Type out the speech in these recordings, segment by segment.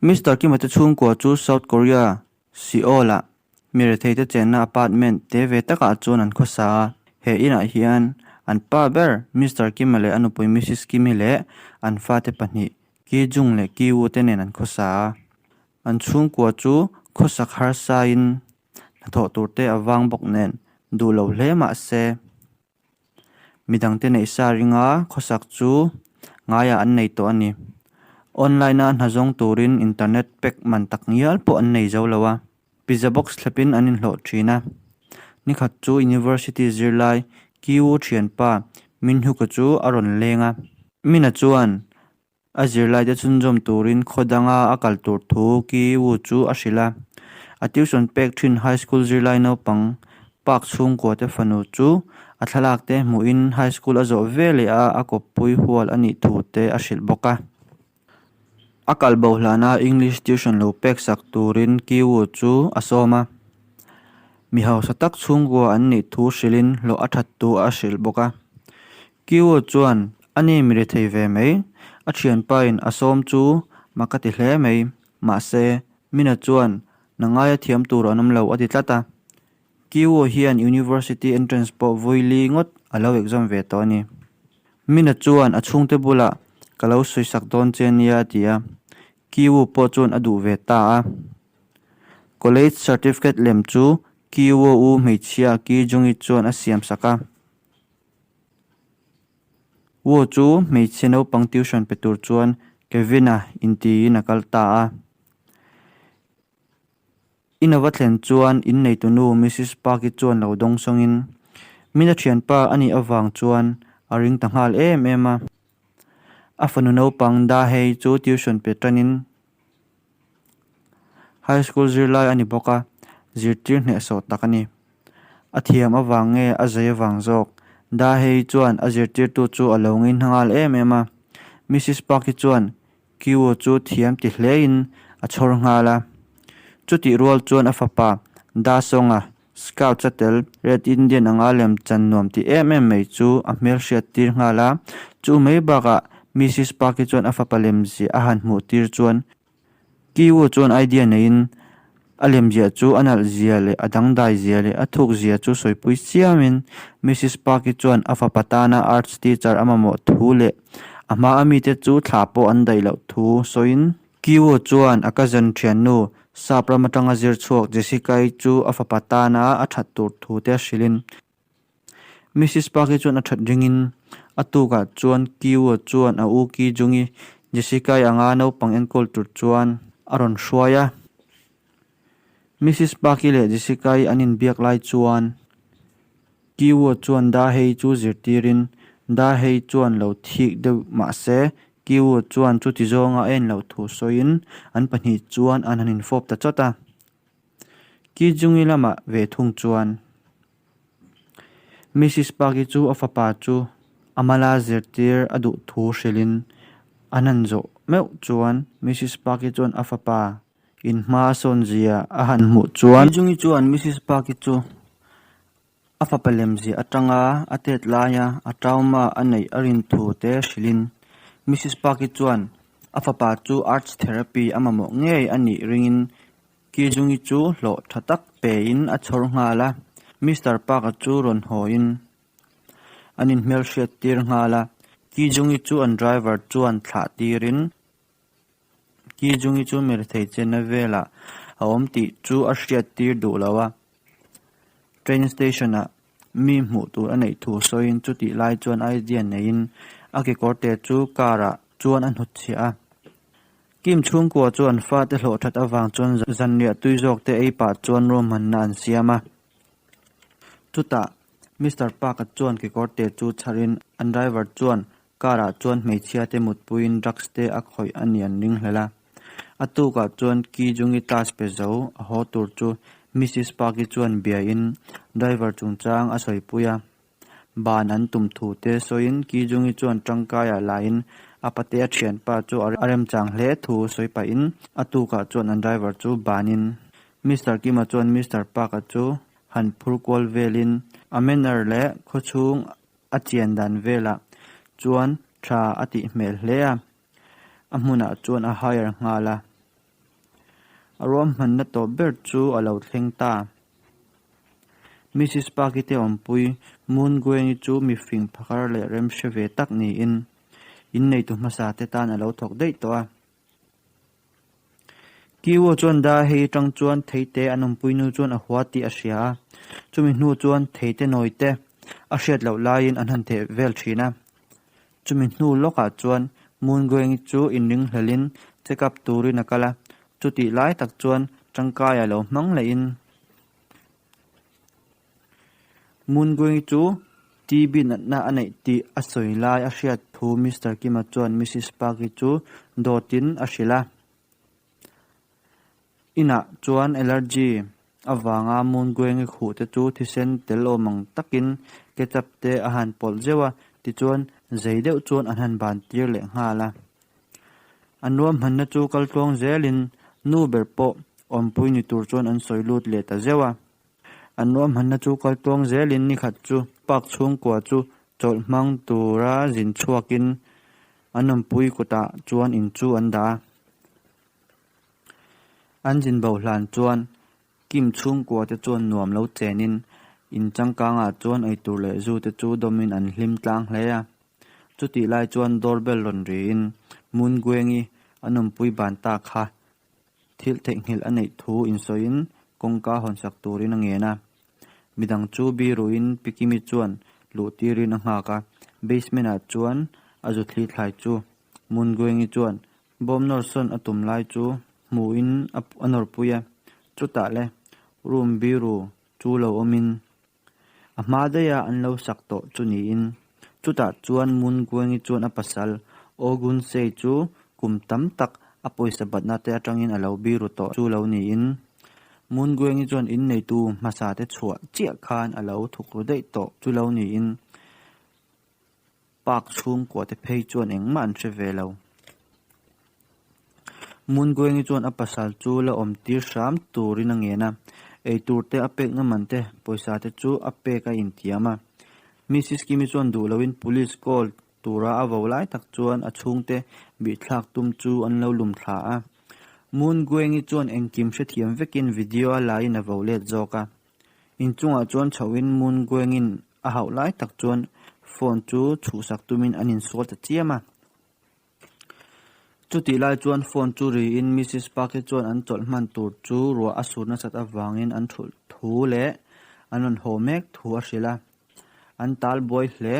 Mister Kim-a te chhungkua chu South Korea, Seoul-ah mi retheite chenna apartment te ve takah chuan an khawsa a. He inah hian an pa ber Mister Kim-a leh a nupui Missus Kim-i leh an fate pahnih Ki Jung leh Ki Woo te nen an khawsa a. An chhungkua chu khawsak harsain hnathawh tur te a vang bawk nen duh lo hle mah se Midangte neih sa ringa khawsak chu ngaiah an nei tawh a ni. Online-a hna zawng turin internet pack man tak ngial pawh an nei zo lo a, pizza box thlepin an inhlawh thin a. Nikhat chu University zirlai Kiwu thianpa Minhyuk-a chu a rawn leng a. Mina chuan A zirlaite chhunzawm turin khaw danga a kal tur thu Ki Wu chu a hrilh a. A tuition pek thin high school zirlai naupang Park chhungkua te fanu chu a thlalak te hmuhin high school a zawh ve leh a a kawppui hual a nih thu te a hrilh bawk a. A kal bo hlana English tuition lo pek sak turin Ki Wu chu a sawm a. Mi hausa tak chhungkua an nih thu hrilhin hlawh a that thu a hrilh bawk a. Kiwo chuan, A ni mi rethei ve mai. A thianpain a sawm chu mak ka ti hle mai. Mahse, Mina chuan na ngaia thiam tur an awm lo a ti tlat a. Kiwo hian University entrance pawh vawi li ngawt a lo exam ve tawh a ni. Mina chuan a chhungte bulah ka lo sawisak dawn che nia a ti a. Kiwo pawh chuan a duh ve ta a. College certificate lem chu Kiwo u hmeichhia Ki Jungi chuan a siamsak a. Wu chu hmeichhe naupang tuition pe tur chuan Kevin-a intiin a kal ta a. In ava thlen chuan inneitunu Missus Park-i chuan lo dawng sawngin Mina thianpa a nih avang chuan a ring ta nghal em em a. A fanu naupang Dahei chu tuition pe tanin High school zirlai a ni bawk a, zirtir hnehsawh tak a ni. A thiam avang nge a zai avang zawk? Dahei chuan a zirtirtu chu a lo ngei nghal em em a. Missus Park-i chuan Kiwo chu thiam ti hlein a chhawr nghal a. Chutih rual chuan a fapa Dasonga Scout-a tel Red Indian anga lem chan nuam ti em em mai chu a hmel hriat tir nghal a. Chu mai bakah Missus Park-i chuan a fapa lemziah a han hmuh tir chuan Kiwu chuan idea neiin a lemziah chu a nalh zia leh a dangdai zia leh a thuk zia chu sawipui chiamin Missus Park-i chuan a fapa tana arts teacher a mamawh thu leh a hma a mite chu thla pawh an daih loh thu sawiin Kiwo chuan a cousin thiannu Sap ram atanga zir chhuak Jessica-i chu a fapa tana a that tur thu te a hrilhin Missus Park-i chuan a that ringin a tukah chuan Kiwo chuan a u Ki Jung-i Jessica-i anga naupang enkawl tur chuan a rawn hruai a. Missus Park-i leh Jessica-i an inbiak lai chuan Kiwo chuan Dahei chu zirtirin Dahei chuan lo thik deuh mah se Kiwo chuan chuti zawnga a en loh thu sawiin an pahnih chuan an han infawp ta chawt a. Ki Jungi lamah ve thung chuan Missus Park-i chu a fapa chu a mala zirtir a duh thu hrilhin an han zawh meuh chuan Missus Park-i chuan a fapa in hma a sawn zia a han hmuh chuan Ki Jungi chuan Missus Park-i chu A fapa lemziah atanga a tet laia a trauma a neih a rin thu te hrilhin Missus Park-i chuan a fapa chu arts therapy a mamawh ngei a nih ringin Ki-Jungi chu hlawh tha tak pein a chhawr nghal a. Mister Park-a chu rawn hawiin an inhmelhriat tir nghal a. Ki-Jungi chu an driver chuan thlah tirin Ki-Jungi chu mirethei chenna velah a awm tih chu a hriat tir duh lo a. Train station ah mi hmuh tur a neih thu sawiin chutih lai chuan idea neiin a kekawr te chu car ah chuan a hnutchhiah a. Kim chhungkua chuan fate hlawh that avang chuan zanriah tui zawk te ei pah chuan ruahmanna an siam a. Chutah Mister Park-a chuan kekawr te chu chharin an driver chuan car ah chuan hmeichhia te mutpuiin drugs te a khawih a ni an ring hlel a. A tukah chuan Ki Jungi class pe zo a haw tur chu Missus Park-i chuan biain driver chungchang a sawipui a. Ban an tum thu te sawiin Ki Jungi chuan tangkaiah laiin a patea thianpa chu a remchang hle thu sawi pahin a tukah chuan an driver chu banin Mister Kim-a chuan Mister Park-a chu han phur kual velin a manner leh khawchhung a chian dan velah chuan tha a tih hmel hle a, a hmunah chuan a hire nghal a. A ruahmanna tawp ber chu a lo thleng ta. Mrs Park-i te awmpui Moon Gwen-i chu mi fing phakar leh remhre ve tak niin inneitu hmasa te tan a lo thawk daih tawh a. Kiwo chuan da hei atang chuan theite an awmpui nu chuan a hua tih a hria a, chumi hnu chuan theite nawi te a hriat loh laiin an han theh vel thin a. Chumi hnu lawkah chuan Moon Gwen-i chu inringhlelhin check up turin a kal a, chutih lai tak chuan tangkai a lo hmang lehin Moon Gwen-i chu TB natna a neih tih a sawi lai a hriat thu Mister Kim-a chuan Missus Park-i chu dawtin a hrilh a. Inah chuan allergy avanga Moonguengi khuh te chu thisen tel awm ang takin ketchup te a han pawlh zeuh a, tichuan zei deuh chuan an han ban tir leh nghal a. An ruahmanna chu kal tluang zelin nu ber pawh awmpui ni tur chuan an sawi lut leh ta zeuh a. An ruahmanna chu kal tluang zelin nikhat chu park chhungkua chu chawlh hmang tura zin chhuakin an awmpui kutah chuan in chu an dah a. An zin bo hlan chuan Kim chhungkua te chuan nuam lo chenin in changkangah chuan eitur leh zu te chu dawmin an hlim tlang hle a. Chutih lai chuan doorbell rawn riin Moon Guengi an awmpui ban ta kha thil theihnghilh a neih thu insawiin kawngka hawnsak turin a ngen a. Midang chu biruin Pi Kimi chuan luh tirin a nghak a, basement ah chuan a zu thli thlai chu Moon Guengi chuan Bawm nawr sawn a tum lai chu hmuhin a nawrpui a, chutah le room biru chu lo awmin a hma daiha an lo sak tawh chu niin chutah chuan Moon Guengi chuan a pasal Oh Gun Sei chu kum tam tak a pawisa batna te atangin a lo biru tawh chu lo niin Moon Guengi chuan inneitu hmasa te chhuah chiah khan a lo thuk ru daih tawh chu lo niin Park chhungkua te phei chuan engmah an hre ve lo. Moonguengi chuan a pasal chu la awm tir hram turin a ngen a, eitur te a pekna man te pawisa te chu a pek a intiam a. Mrs Kimi chuan duh loin police call tura a vo lai tak chuan a chhungte bihthlak tum chu an lo lum thla a. Moonguengi chuan engkim hrethiam vekin video a laiin a vo let zawk a. Inchungah chuan chhohin Moon Guengin a hauh lai tak chuan phone chu chhuhsak tumin an insual ta chiam a. Chutih lai chuan phone chu riin Mrs Park-i chuan an chawlh hman tur chu ruah a sur nasat avangin an thulh thu leh an rawn haw mek thu a hrilh a. An tal buai hle.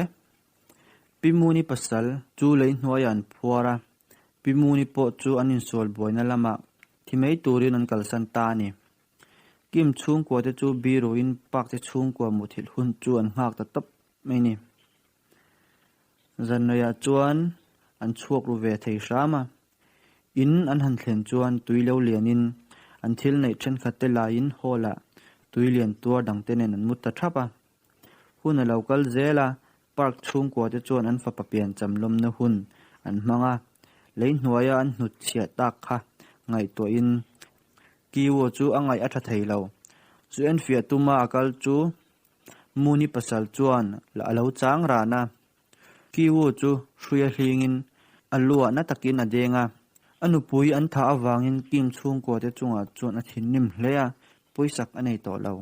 Pi Moon-i pasal chu lei hnuaiah an phuar a, Pi Moon-i pawh chu an insual buaina lamah thi mai turin an kalsan ta a ni. Kim chhungkua te chu biruin park te chhungkua muthilh hun chu an nghak ta tawp mai ni. Zanreiah chuan an chhuak ru ve thei hram a, in an han thlen chuan tui lo lianin an thil neih thenkhat te laiin hall ah tui lian tuar dang te nen an mut ta thap a. Hun a lo kal zel a, park chhungkua te chuan an fapa piancham lawmna hun an hmang a, lei hnuaia an hnutchhiah tak kha ngaihtuahin Kiwo chu a ngaih a tha thei lo. Chu enfiah tuma a kal chu Muni pasal chuan a lo chang ran a. Kiwo chu hruia hlingin a luah na takin a deng a. A nupui an thah avangin Kim chhungkua te chungah chuan a thinrim hle a, pawisak a nei tawh lo.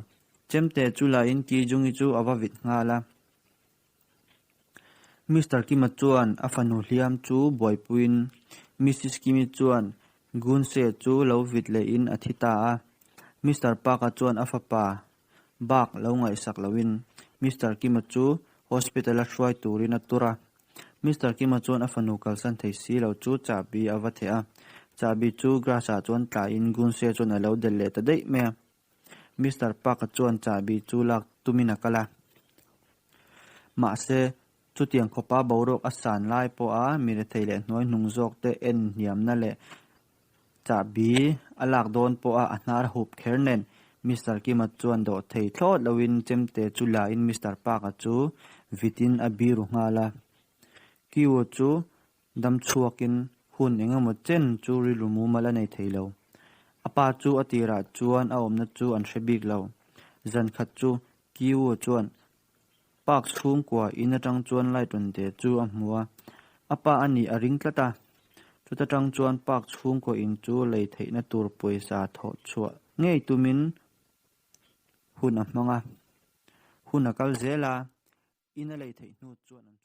Chemte chu lahin Kijungi chu a va vit nghal a. Mister Kima chuan a fanu hliam chu buaipuiin Missus Kimi chuan Gunse chu lo vit lehin a thi ta a. Mister Park-a chuan a fapa bak lo ngaihsak loin Mister Kima chu hospital-a hruai turin a tur a. Mister Kima chuan a fanu kalsan thei si lo chu chahbi a va theh a. Chahbi chu grass-ah chuan tlaiin Gunse chuan a lo delh leh ta daih mai a. Mister Park-a chuan chahbi chu lak tumin a kal a. Mahse, chutiang khawpa boruak a san lai pawha mi rethei leh hnuai hnung zawk te en hniamna leh chahbi a lak dawn pawha a hnar hup kher nen Mister Kim-a chuan dawh thei thlawt loin chemte chu lain Mister Park-a chu vitin a biru nghal a. Kiu chu Dam chhuakin hun eng emaw chen chu rilru mumal a nei thei lo. A pa chu a tirah chuan a awmna chu an hre bik lo. Zan khat chu Kiu chuan park chhungkua in atang chuan light rawn de chu a hmu a, a pa a nih a ring tlat a. Chuta tang chuan Park chhungkaw in chu lei theihna tur pawisa thawh chhuah ngei tumin hun a hmang a. Hun a kal zel a, in a lei theih hnu chuan an.